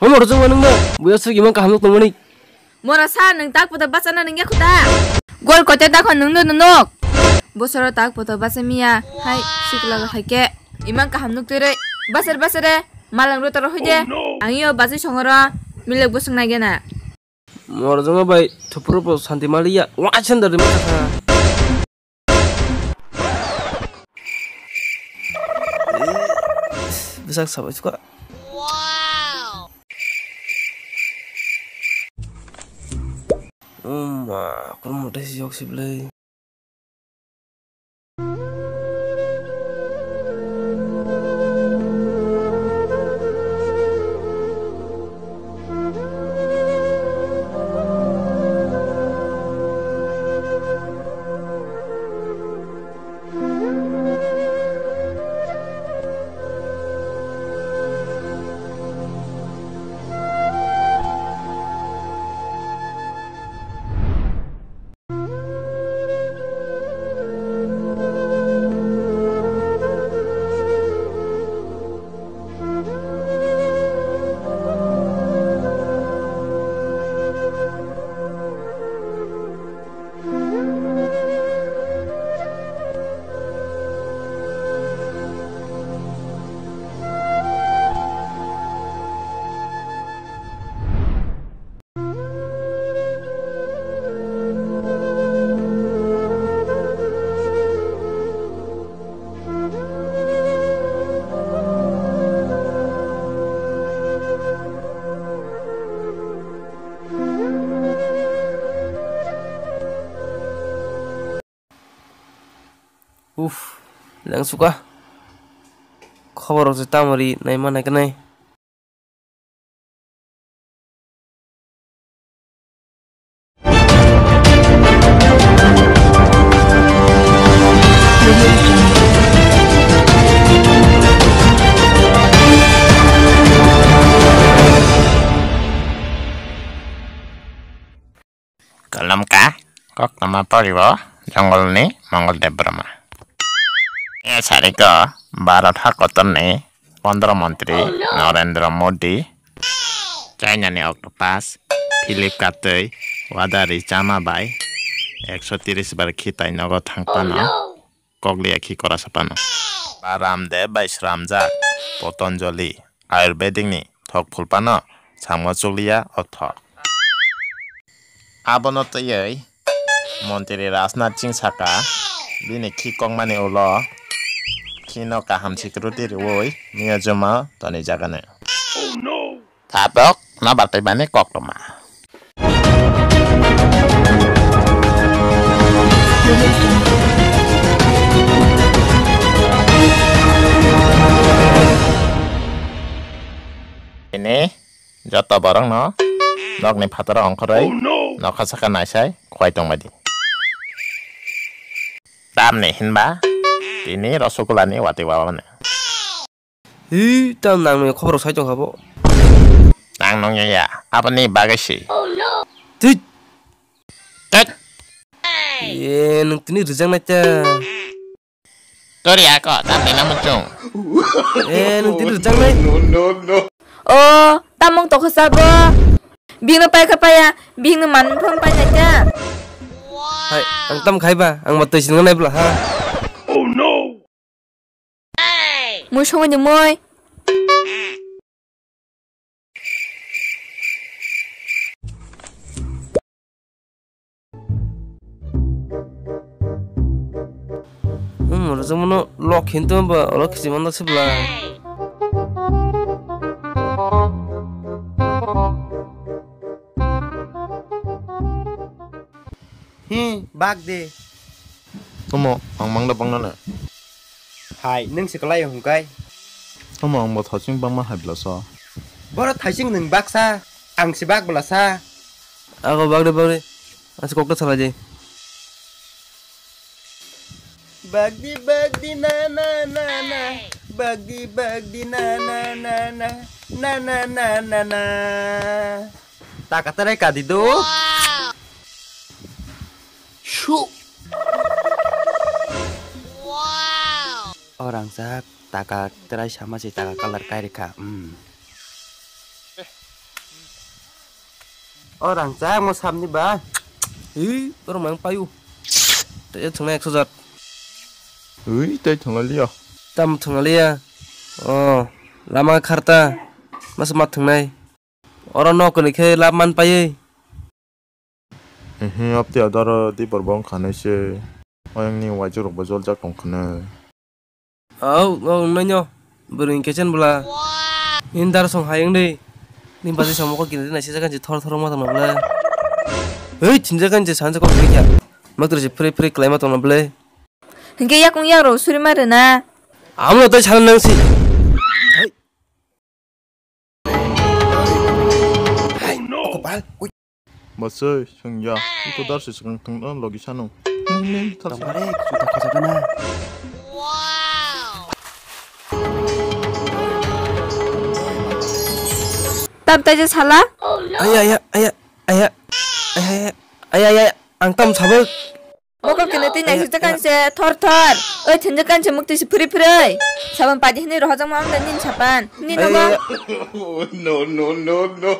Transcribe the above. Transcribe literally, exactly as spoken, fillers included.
Homo rojong ma nungno, buya suk imang kaham nuk tongmani. Mora sa nung tak poto bachana nung yakhuta. Gol kote dakho nungno nunuk. Bosoro tak poto bacha miya, hai sikla haike. Imang kaham nuk tere. Basar basare, malang rotoro hoide. Ang iyo bachai songoro, milek busuk nagena. Morjongma bai thupuru bo santi maliya. Wa chanda rima kha. Bwsak sabai suka. Umma, kurmo tei yok siblai. Uff, nang suka. Khobor rok se tamo ri nai ma nai kanai. Kolomka, koktwma poriwo, jongolni Mongol Debbarma. E sariko Bharat hakotorni Pondro Montri Narendra Modi, China ni Octopus, Philip Katwi, Wadari Chama bai ekso tiris bar khitai nogo thangpano, kokliya khi korasapano. Ba Ramdev bai sramjak Patanjali Ayurvedic ni thok phulpano samo chukliya o thok. Abono twiwi Montri Rajnath Singh saka, bini khi kokmani ulo khino kaham security rwui miyajuma tonwi jagani. Oh no! Tabok na bartai bani koktoma. Ini joto borok no nokni phataro ongkhoroi nokha saka naisai khwai tongmadi. Tamni hinba tini Rosogulani watwi wabamani. Hi, tam nangni khobor sai tongkha bo. Nang nongya ya, aboni bagwi si. Tui. Tet. Ye, nung tini rijak nai ta. Tori ako, tam ni nang muchung. Eh, nung tini rijak nai. O, tamung tokha sabo. Bini pai kha paya, bini man phone pai nai ta. Hai, ang tam khai ba, ang ma twi singo nai bla ha. Mui songwi ni mui. Hmm, rwchapmano lok hinto ba oro khichi manda sibla. Hi, bak de. Omo, ang mangda bangna na. Hai, nung se kalai hung kai. Omo, ang bo thaching bangma hai bla sa. Boro thaching nung bak sa, ang se bak bla sa. Ako bak de, bak de. Asa kokta salai de. Bagdi bagdi na na na na. Bagdi bagdi na na na na. Na na na na na. Taka tarai kadi do. Shu. O rangchak taka tarai sama se taka colour kai rikha. Hmm. O rangchak mo samni ba. Hi, oro mang payu. Tei thwngna ekso jat. Ui, tei thwngna liya. Tam thwngna liya. O, lama kharta. Masa ma thwngnai. Oro nok ni khe lab man paiwi. Ehe, apti adaro di borbo wngkha nai se. Oyang ni waijak rok bo joljak tong kha nai. Au, au, nai no. Bwrwi khe chen bwla. Nini dar song hayung de. Nini basi samoko kini nai se jagan je thor thor ma tong bwla. Hei, chinjagan je sanja kok kya. Mak tre je phre phre klai ma tong bwla. Hingke yakung yang rok suri ma rwna. Amo tai sana nang si. Hai. Hai, o kopal. Ui. Bwsai, swngya. Iko dar se swkang thwngno logi sano. Ning ning, thal sa. Tongmare, juta khajagana. Tam tai je sala? Aya, aya, aya, aya. Aya, aya, aya, aya, aya. Ang tam sabuk. Mokol kene twi naisik jakan se thor thor. Oi thenjak kan se mukti se phuri phuri. Saban padi hini rohajak ma amda nin sapan. Nin amo. No, no, no, no.